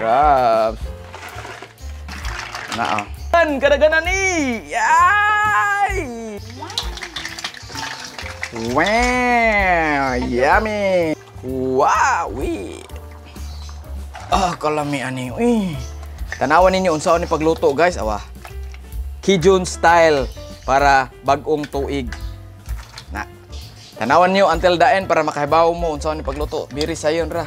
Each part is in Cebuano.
Crabs. Na. Kadaghanan ni. Yay! Wow! Yummy! Wow! Ah, kalami ani. Uy. Tanawan ninyo unsaon ni pagluto, guys. Awa. Cajun style para bag-ong tuig. Na. Tanawan niyo until the end para makahibaw mo unsaon ni pagluto. Biri sayon ra.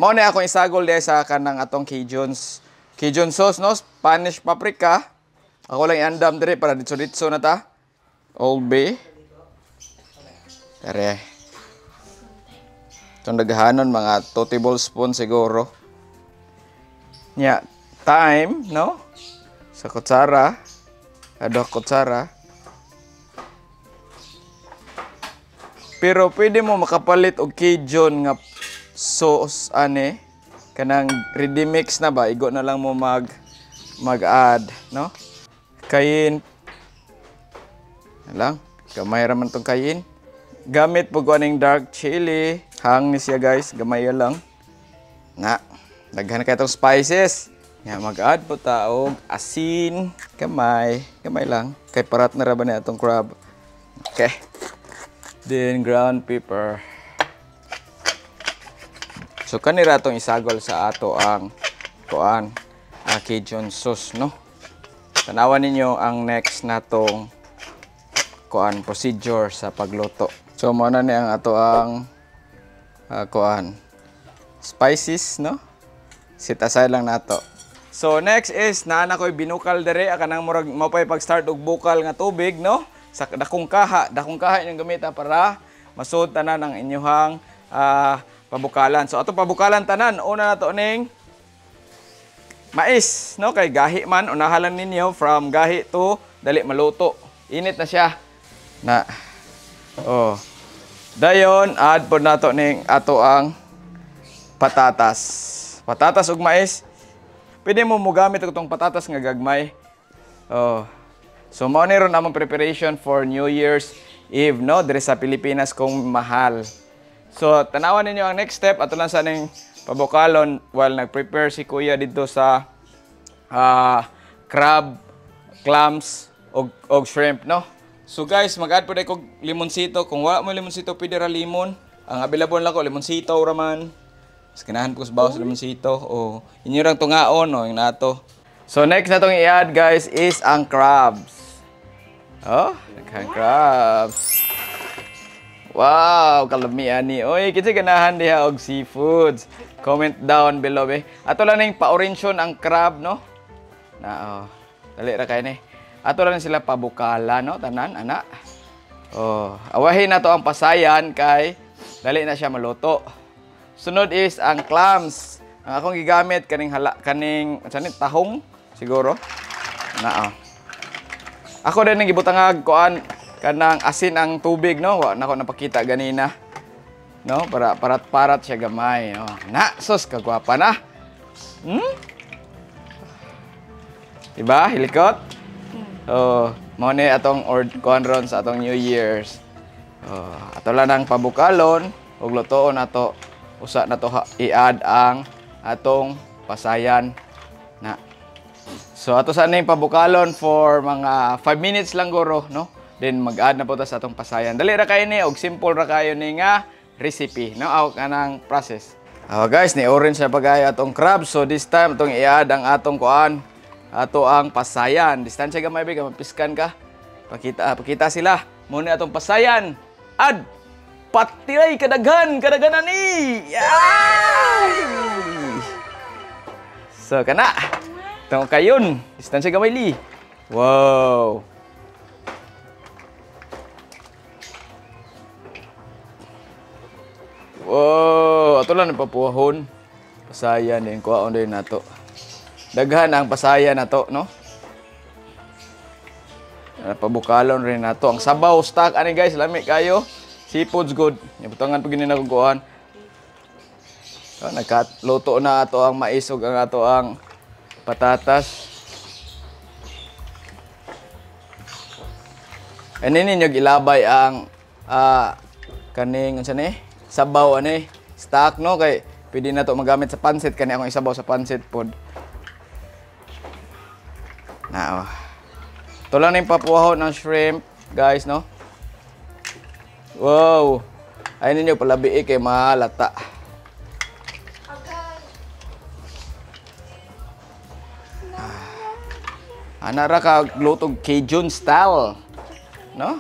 Mao ni akong isagol diay sa kanang atong Cajun sauce, no? Spanish paprika. Ako lang iandam dire para ditso-ditso na ta. Old Bay. Tere. Itong daghanon, mga 2 tablespoon siguro. Nya, thyme, no? Sa kutsara. Adok kutsara. Pero pwede mo makapalit og Cajun nga sauce ane kanang ready mix na ba, igo na lang mo mag-add, no? Cayenne lang, gamay ra man tong cayenne. Gamit po ko aning dark chili, hang ni siya guys, gamay lang. Na, daghan kay tong spices. Nya mag-add po ta og asin, gamay, gamay lang kay parat na ra ba ni atong crab. Okay. Then ground pepper. So kanira atong isagol sa ato ang kuan, Cajun sauce, no? Tanawan ninyo ang next natong kuan procedure sa pagluto. So mao na ni ang ato ang kuan spices, no? Sit aside lang nato. So next is naa na koy binukal dere, kanang murag mao pay pag-start og bukal nga tubig, no? Sa dakong kaha inyong gamita para masud tanan ang inyuhang pabukalan. So atong pabukalan tanan, una na to ning mais, no? Kay gahi man, unahan lang ninyo from gahi to dali maluto. Init na siya. Na. Oh. Dayon add pod nato ning ato ang patatas. Patatas ug mais. Pwede mo mogamit og tong patatas nga gagmay. Oh. So mao ni ron among preparation for New Year's Eve, no? Diri sa Pilipinas kung mahal. So tanawan ninyo ang next step ato lang sa ning pabukalon while nag-prepare si Kuya dito sa crab, clams og shrimp, no? So guys, mag-add po kog limonsito. Kung wala mo limonsito, pwede ra limon. Ang available lang ko limonsito ra man. Mas ganahan ko sa bawas limonsito o inyo rang tungaon no yung nato. So next na tong i-add guys is ang crabs. Oh, ang crabs. Wow, kalami ani. Oy, kinsa ganahan diha og seafoods? Comment down below be. Ato lang ning pa-orange ang crab, no? Na oh. Dali ra kay ni. Ato lang sila pabukala, no? Tanan ana. Oh, awahin na to ang pasayan kay dali na siya maluto. Sunod is ang clams. Ang akong gigamit kaning hala kaning unsa ni tahong siguro. Na oh. Ako din nang gibutangag kuan kanang asin ang tubig, no? Wa na ko napakita ganina, no? Para parat-parat siya gamay, no? Na sus kagwapa na. Diba? Hilikot? Oh, mao ni atong kuan ron sa atong New Year's. Oh, ato lang ang pabukalon ug lutoon ato usa na to i-add ang atong pasayan na. So ato sa ning pabukalon for mga 5 minutes lang guro, no? Then mag-add na po ta sa atong pasayan. Dali ra kayo ni og simple ra kayo ni nga recipe, no? Aw kanang process. Oh guys, ni orange na pagayo atong crab. So this time atong i-add ang atong kuan, ato ang pasayan. Distansya gamay be, mapiskan ka. Pakita, pakita sila. Mo ni atong pasayan. Add patilay kadaghan, kadaghanan ni. Yay! So kana. Tong kayon. Distansya gamay li. Wow. Wow, ato lang papuhon. Pasayan din kuhaon din nato. Daghan ang pasayan nato, no? Pabukalon rin nato. Ang sabaw stock ani guys, lami kayo. Seafood's good. Ibutangan pag gini na kukuhan. So, nagkaluto na ato ang mais ug ang ato ang patatas. Ani ninyo gilabay ang kaning unsa ni? Sabaw ani. Stock, no, kay pwede na to magamit sa pansit kani akong isabaw sa pansit pod. Na oh. Ito lang na yung papuwaho ng shrimp, guys, no? Wow! Ayun ninyo, palabi eh, kay malata. Ana ra ka glutog Cajun style. No?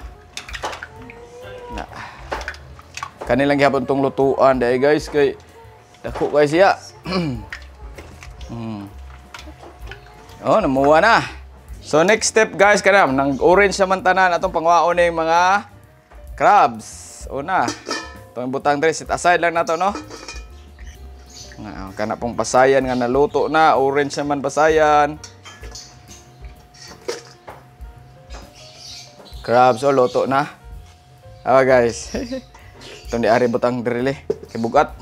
Na. Kanilang gihapon tong lutuan dahil guys kay dako kay siya. Oh, namuha na. So next step guys kana nang orange naman tanan atong pangwaon na yung mga crabs. Una. Itong butang dre set aside lang nato, no. Nga kana pong pasayan nga naluto na, orange naman pasayan. Crabs, oh, luto na. Ah, guys. Itong di ari butang drile. Kay bugat.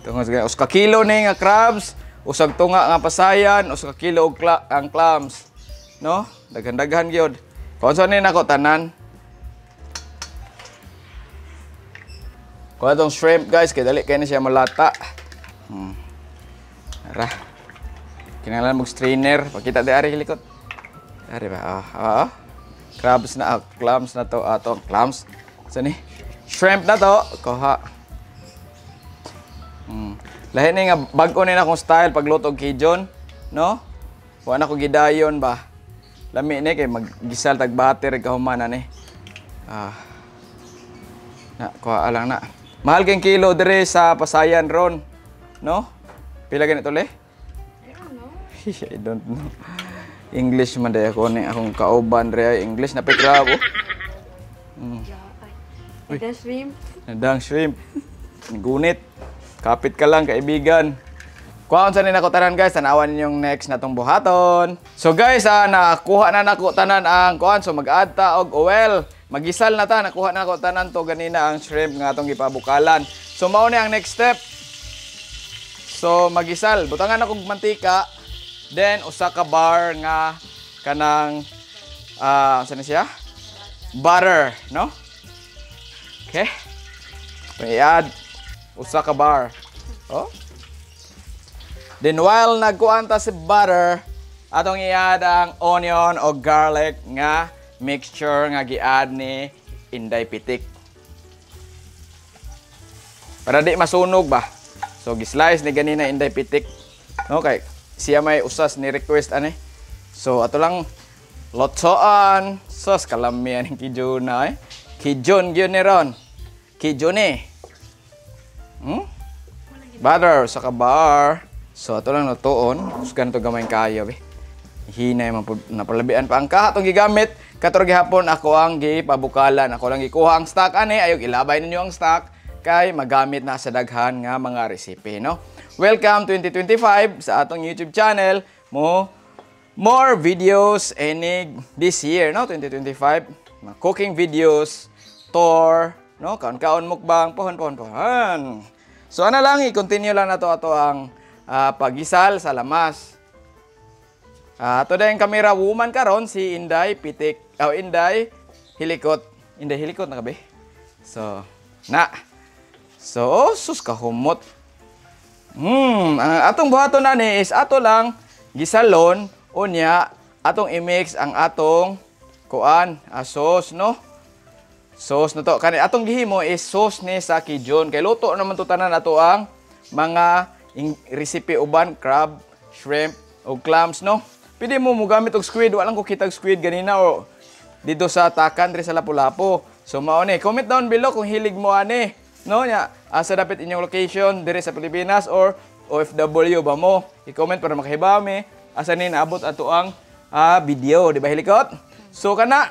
Itong usa ka kilo ni nga crabs, usag tunga nga pasayan, usa ka kilo og ang clams. No? Daghan-daghan gyud. Kung ni nako tanan. Kuha tong shrimp guys, kay dali kay na siya malata. Ara. Kinahanglan mag strainer. Pakita di ari likot. Ari ba? Ah, ah. Crabs na, clams na to, atong clams. So ni, shrimp na to, kuha. Lahi ni nga bag-o ni na akong style pagluto og Cajun, no? Wa na ko gidayon ba. Lami ni kay maggisal tag butter kahuman ani. Ah. Na, kuha lang na. Mahal kay kilo dire sa Pasayan ron, no? Pila ganito le? I don't know. I don't know. English man day ako ni akong kauban re ay English na pikrab oh. Yeah. The shrimp. Nadang shrimp. Gunit. Kapit ka lang kaibigan. Kuhaon sa ni nako tanan guys, tanawan ninyong next natong buhaton. So guys, nakuha na nako tanan ang kuan, so mag-add ta og oil. Magisal na ta, nakuha na nako tanan to ganina ang shrimp nga atong gipabukalan. So mao ni ang next step. So magisal, butangan ako og mantika. Then usa ka bar nga kanang sa ni siya? Butter, no? Okay. I-add usa ka bar. Oh. Then while nagkuan ta si butter, atong i-add ang onion o garlic nga mixture nga gi-add ni Inday Pitik. Para di masunog ba. So gi-slice ni ganina Inday Pitik. Okay. Siya may usas ni request ani. So ato lang lotsoan. Sos kalamian ni Kijuna eh. Kijun gyud ni ron. Kijun eh. Butter sa kabar. So ato lang lutoon. Sus ganito gamay kayo be. Hinay man pud napalabian pa ang kaha atong gigamit. Kator gihapon ako ang gipabukalan. Ako lang gikuha ang stock ani. Ayog ilabay ninyo ang stock kay magamit na sa daghan nga mga recipe, no? Welcome 2025 sa atong YouTube channel mo. More videos enig this year, no? 2025. Mga cooking videos, tour, no? Kaon-kaon mukbang, pohon pohon pohon. So ana lang i-continue lang nato ato ang pagisal sa lamas. Ato dayong camera woman karon si Inday Pitik, oh, Inday Hilikot. Inday Hilikot na kabe. So, na. So, oh, sus kahumot. Ang atong buhaton na ni is ato lang gisalon unya atong i-mix ang atong kuan, sauce, no? Sauce na to. Kani atong gihimo is sauce ni sa Cajun. Kay luto naman to tanan ato ang mga recipe uban, crab, shrimp o clams, no? Pwede mo mogamit og squid, wala lang ko kitag squid ganina o dito sa Takan diri sa Lapu-Lapu. So mao ni, comment down below kung hilig mo ani, no? Nya asa dapit inyong location diri sa Pilipinas or OFW ba mo? I-comment para makahibaw mi asa ni naabot ato ang video, di ba hilikot? So kana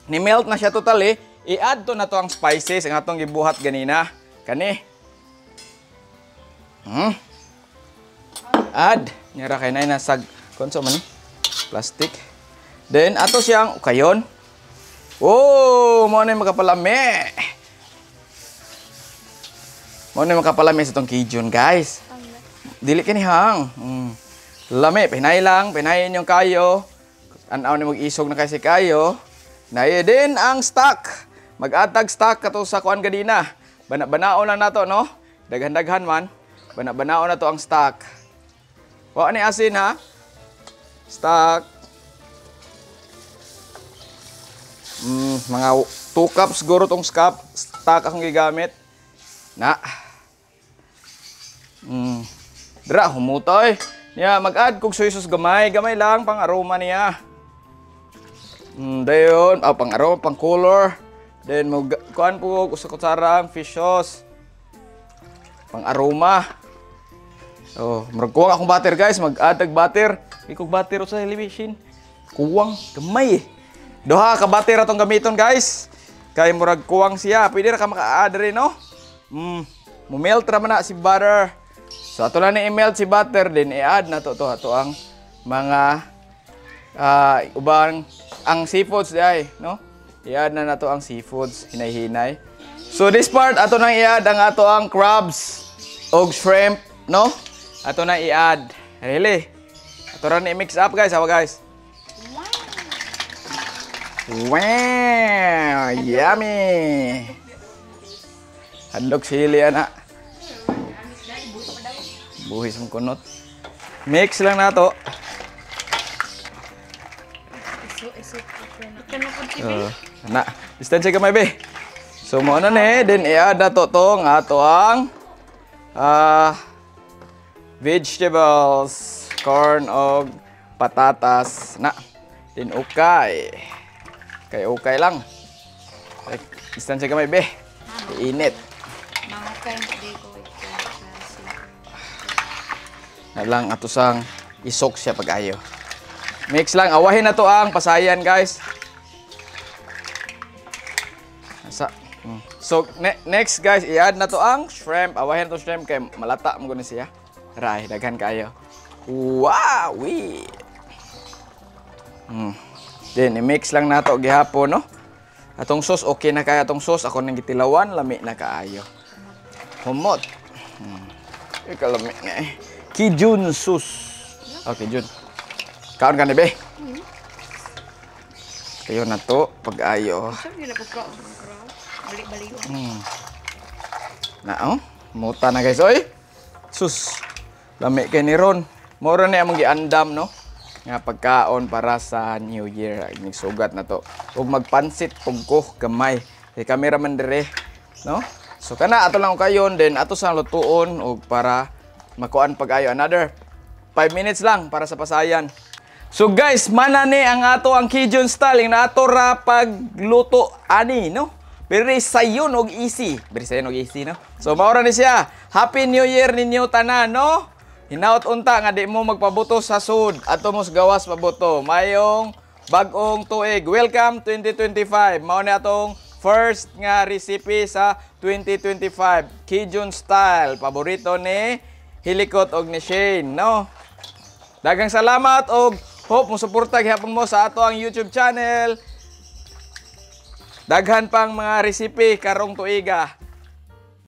ni melt na siya totally, i-add to na to ang spices ang atong gibuhat ganina. Kani. Add nyara kay nay nasag konso man ni plastic. Then ato siyang ukayon. Oh, mo na makapalami. Mo na makapalami sa tong Cajun, guys. Dili kini hang. Lami, pinay lang, pinayin yung kayo. Anaw ni mag-isog na kasi kayo. Naye din ang stock. Mag-atag stock kato sa kuan ganina. Bana-banaon lang nato, no? Daghan-daghan man. Bana-banaon na to ang stock. Wa ni asin ha. Stock. Mga 2 cups siguro tong stock akong gigamit. Na. Dra humutoy. Niya mag-add kog soy sauce gamay, gamay lang pang aroma niya. Dayon, pang aroma, pang color. Then mo kuan po og usa ka kutsarang fish sauce. Pang aroma. Oh, murag kuwang akong butter, guys, mag-add og butter. Ikog butter sa television. Kuwang gamay eh. Duha ka butter atong gamiton, guys. Kay murag kuwang siya. Pwede ra ka maka-add rin, no? Mo-melt ra man na si butter. So ato lang ni i-melt si butter, then i-add na to to ato ang mga ubang ang seafoods di ay, no? I-add na nato ang seafoods hinay-hinay. So this part ato nang i-add ang ato ang crabs og shrimp, no? Ato na i-add. Really? Ato ra ni i-mix up, guys, awa guys. Wow! Yummy! Hadlok sili ana. Buhis mong kunot. Mix lang nato. Ana, distance gamay be. So mo ano ni, then i-add na to tong ato ang vegetables, corn og patatas na. Then ukay. Kay ukay lang. Ay, distance gamay be. Init. Mga di ko Na lang ato sang isok siya pag-ayo. Mix lang, awahin na to ang pasayan, guys. Asa. So next guys, i-add na to ang shrimp. Awahin na to shrimp kay malata mo guni siya. Ray, daghan kayo. Wow, we. Then i-mix lang nato gihapon, no? Atong sauce okay na kay atong sauce ako nang gitilawan, lami na kaayo. Humot. Ikalami na eh. Kijun sauce. Okay, Jun. Kaon ka ni be? Kayo na to pag-ayo. Balik-balik. Na oh, muta na guys oy. Sus. Lami kay ni Ron. Moro ni among giandam, no? Nga pagkaon para sa New Year. Ay, nagsugat na to. Ug magpansit pug ko gamay. Kay kamera man dire, no? So kana ato lang kayon, then ato sa lutuon og para makuan pag-ayo another 5 minutes lang para sa pasayan. So guys, mana ni ang ato ang Cajun style na ato ra pagluto ani, no? Very sayon og easy. Very sayon og easy, no? So maura ni siya. Happy New Year ninyo tanan, no? Hinaot unta nga di mo magpabuto sa sud. Ato mo sa gawas pabuto. Mayong bag-ong tuig. Welcome 2025. Mao ni atong first nga recipe sa 2025. Cajun style. Paborito ni Hilikot og ni Shane, no? Daghang salamat og hope mo suporta gihapon mo sa ato ang YouTube channel. Daghan pang mga recipe karong tuiga.